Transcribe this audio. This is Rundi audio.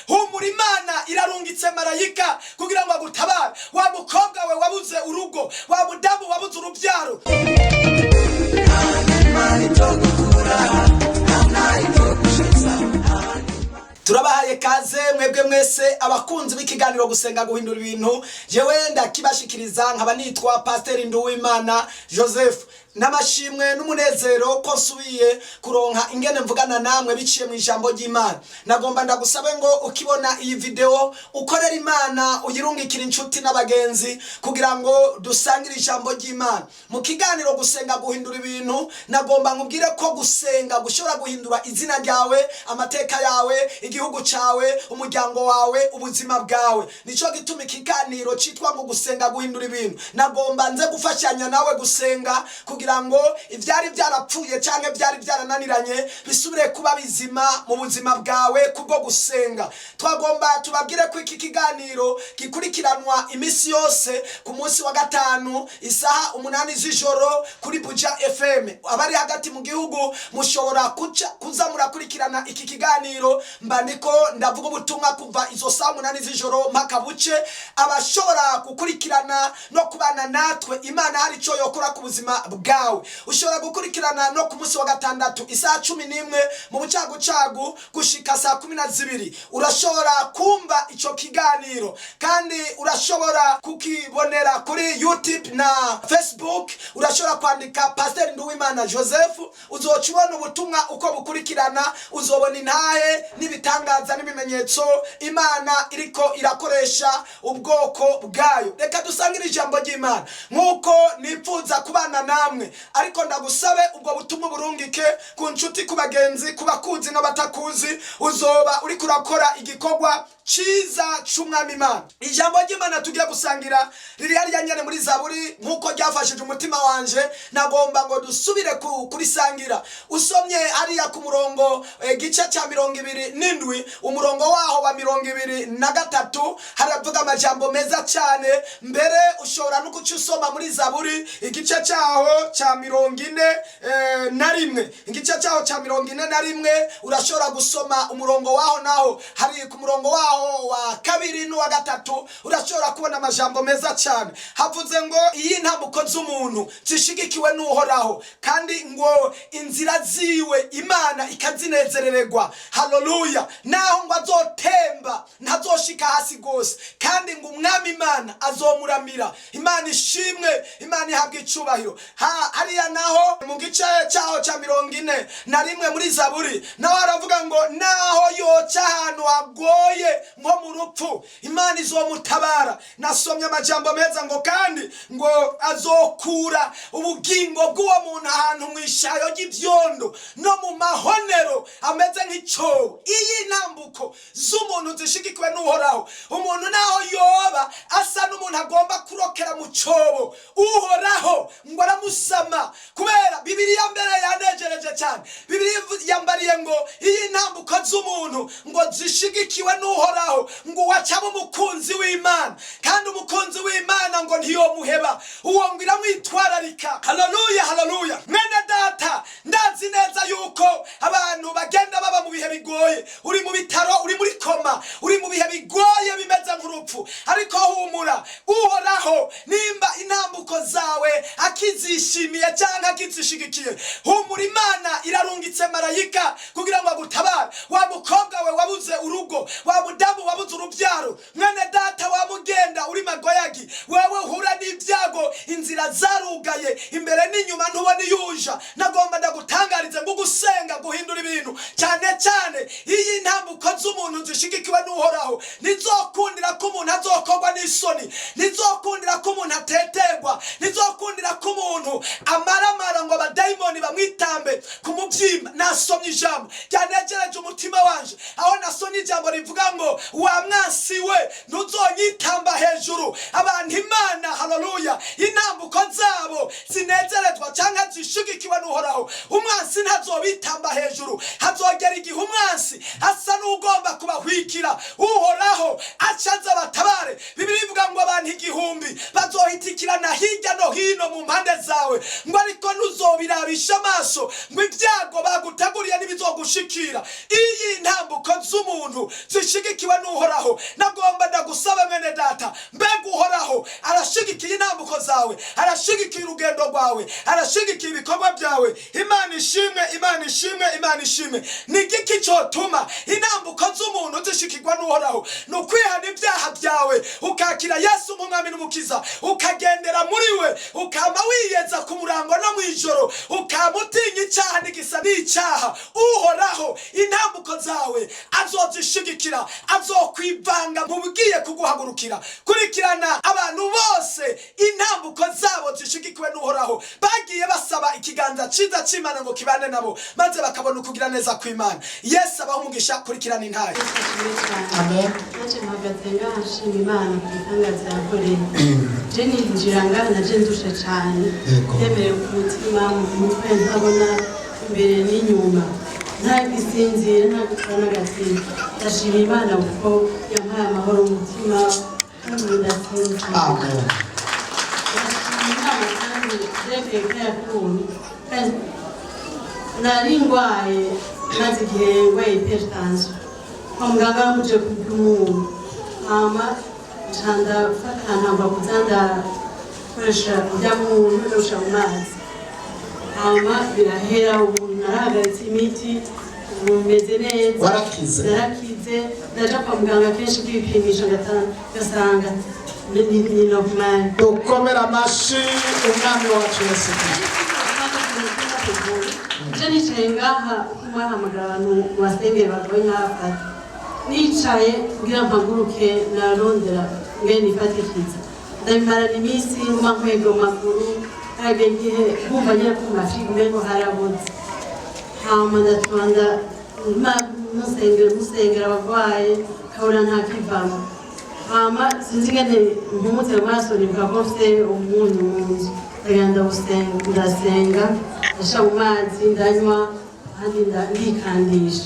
Humura, Imana irarungitse marayika kugira ngo agutabare. Wa mukobwa we wabuze urugo, wa mudamu wabuze urubyaro. Turabahaye kaze mwebwe mwese abakunzi b'ikiganiro Gusenga Guhindura Ibintu. Jewe ndakibashikiriza nkaba nitwa Pasiteri Nduwimana Joseph. N'amashimwe n'umunezero ko nsubiye kuronka ingene mvugana namwe biciye mu ijambo ry'Imana. Nagomba ndagusabe ngo ukibona iyi video ukorera Imana, uyirungikira inshuti n'abagenzi kugira ngo dusangire ijambo ry'Imana mu kiganiro Gusenga Guhindura Ibintu. Nagomba nkubwire ko gusenga gushobora guhindura izina ryawe, amateka yawe, igihugu cyawe, umuryango wawe, ubuzima bwawe. Nico gituma ikiganiro cyitwa ngo Gusenga Guhindura Ibintu. Nagomba nze gufashanya nawe gusenga kugira ngo ibyari byarapfuye cyangwa ibyari byarananiranye bisubire kuba bizima mu buzima bwawe kubwo gusenga. Twagomba tubabwire ko iki kiganiro gikurikiranwa iminsi yose ku munsi wa gatanu isaha 8 z'ijoro kuri Buja FM. Abari hagati mu gihugu mushobora kuza murakurikirana iki kiganiro. Mba ndiko ndavuga ubutumwa kuva izo saa 8 z'ijoro mpaka buce. Abashobora gukurikirana no kubana natwe, Imana hari icyo yokora ku buzima bwawe. Ushobora gukurikirana no ku munsi wa gatandatu isaha 11 mu bucagucagu gushika saa 12. Urashobora kumva icyo kiganiro kandi urashobora kukibonera kuri YouTube na Facebook. Urashobora kwandika Pasiteri Nduwimana Joseph, uzoca ubona ubutumwa uko bukurikirana. Uzobona intahe n'ibitangaza n'ibimenyetso Imana iriko irakoresha ubwoko bwayo. Reka dusangire ijambo ry'Imana nk'uko nipfuza kubana namwe, ariko ndagusabe ubwo butumwa burungike ku nshuti, ku bagenzi, ku bakuzi n'abatakuzi. Uzoba uriko urakora igikorwa ciza c'Umwami Imana. Ijambo ry'Imana tugiye gusangira riri hariya nyene muri Zaburi. Nk'uko ryafashije umutima wanje, nagomba ngo dusubire kurisangira. Usomye hariya ku murongo gice cya 27, umurongo waho wa 23, haravuga amajambo meza cyane. Mbere ushobora no guca usoma muri Zaburi igice cyaho cya 41. Igice cyaho cya 41, urashobora gusoma umurongo waho, naho hari ku murongo waho wa kabiri n'uwa gatatu, urashobora kubona amajambo meza cyane. Havuze ngo iyi ntambuko z'umuntu zishigikiwe n'Uhoraho, kandi ngo inzira ziwe Imana ikazinezerererwa. Haleluya! Naho ngo azotemba, ntazoshika hasi rwose, kandi ngo Umwami Imana azomuramira. Imana ishimwe, Imana ihabwa icubahiro. Hariya naho mu gice cyaho cya 41 muri Zaburi, naho haravuga ngo naho yoca ahantu hagoye nko mu rupfu, Imana izomutabara. Nasomye amajambo meza ngo kandi ngo azokura ubugingo bw'uwo muntu ahantu mu ishayo ry'ibyondo no mu mahonero ameze nk'icyobo. Iyi ntambuko z'umuntu zishigikiwe n'Uhoraho, umuntu naho yoba asa n'umuntu agomba kurokera mu cyobo, Uhoraho ngo aramusama. Kubera Bibiliya mbere yanejereje cyane, Bibiliya yambariye ngo iyi ntambuko z'umuntu ngo zishigikiwe n'Uhoraho, ngo uwacaba umukunzi w'Imana, kandi umukunzi w'Imana ngo ntiyomuheba, uwo ngo iramwitwararika. Haleluya, haleluya! Mwene data, ndazi neza yuko abantu bagenda baba mu bihe bigoye. Uri mu bitaro, uri muri coma, uri mu bihe bigoye bimeze nk'urupfu, ariko humura. Uhoraho nimba intambuko zawe akizishimiye cyangwa akizishigikiye, humura, Imana irarungitse marayika kugira ngo agutabare. Wa mukobwa we wabuze urugo, wa mudamu wabuze urubyaro, mwene data wamugenda uri magoyagi, wewe uhura n'ibyago, inzira zarugaye imbere n'inyuma, ntubona iyuja, nagomba ndagutangarize ngo ugusenga guhindura ibintu, cyane cyane iyi ntambuko z'umuntu zishigikiwe n'Uhoraho. Ntizokundira ko umuntu azokorwa n'isoni, ntizokundira ko umuntu ateterwa, ntizokundira ko umuntu amaramara ngo abadayimoni bamwitambe ku mubyimba. Nasomye ijambo ryanegereje umutima wanje, aho nasomye ijambo rivuga ngo wa mwansi we, ntuzonyitamba hejuru. Abantu Imana, haleluya, intambuko zabo zinezerezwa cyangwa zishigikiwe n'Uhoraho, umwansi ntazobitamba hejuru. Hazogera igihe umwansi asa n'ugomba kubahwikira, Uhoraho acaza batabare. Bibiliya ivuga ngo abantu 1000 bazohitikirana hirya no hino mu mpande zawe, ngo ariko ntuzobirabisha amaso, ngo ibyago baguteguriye ntibizogushikira. Iyi Intambuko z'umuntu zishigikiwe n'Uhoraho. Nagomba ndagusaba, mwene data, mbega Uhoraho arashigikiye intambuko zawe? Arashigikiye urugendo rwawe? Arashigikiye ibikorwa byawe? Imana ishimwe, Imana ishimwe, Imana ishimwe. Ni igiki cyotuma intambuko z'umuntu zishikirwa n'Uhoraho? Ni ukwihana ibyaha byawe, ukakira Yesu nk'Umwami n'Umukiza, ukagendera muri we, ukama wiyeza ku murango no mu ijoro, ukama utinya icyaha n'igisa n'icyaha. Uhoraho intambuko zawe azozishigikira, azokwivanga mu bigiye kuguhagurukira. Kurikirana abantu bose intambuko zabo zishigikiwe n'Uhoraho, bagiye basaba ikiganza cyiza cy'Imana ngo kibane nabo, maze bakabona ukugira neza kw'Imana. Yesu abaha umugisha. Kurikirana intayo. Amen. Naje mpagaze ngaha nshima Imana ku bitangaza yakoreye. Je ninjira ngaha naje ndushe cane, ndemerewe ku mutima, mu mutwe, ntabona imbere n'inyuma, nta gisinzira, nta gukora n'agatima. Ndashima Imana kuko yampaye amahoro mu mutima, kandi ubu ndasinzira. Amen. Ndashima Imana kandi zerekeye kariya kuntu kandi nari ndwaye, maze igihe ndwaye hypertension. Kwa muganga bamuje kupima umuntu, hama nca ndafata, ntangwa kuza ndakoresha urya muntu, ndawusha mu mazi, hama birahera. Ubu narahagaritse imiti, ubu meze neza. Warakize? Narakize. Ndaja kwa muganga kenshi kwipimisha, ngasanga ni normal. Dukomere amashi Umwami wacu Yesu Kristo. Je nicaye ngaha, mwahamagara abantu mu basengere bagoye nk'abafata, nicaye kugira mpaguruke, narondera ngene nifatikiza, ndabimarana iminsi nguma nkwega mu maguru, hagera igihe nkumva nyine ko mu mafi umengo harabuze. Hama ndatonda musengera, musengera abagwaye, kabona nta kivamo. Hama sinzi ingene mpumutse mu maso, nibuka ko mfise umunyu mu nzu, ndagenda ndawusenga, ndasenga, ndashira mu mazi, ndanywa, ahandi ndikandisha.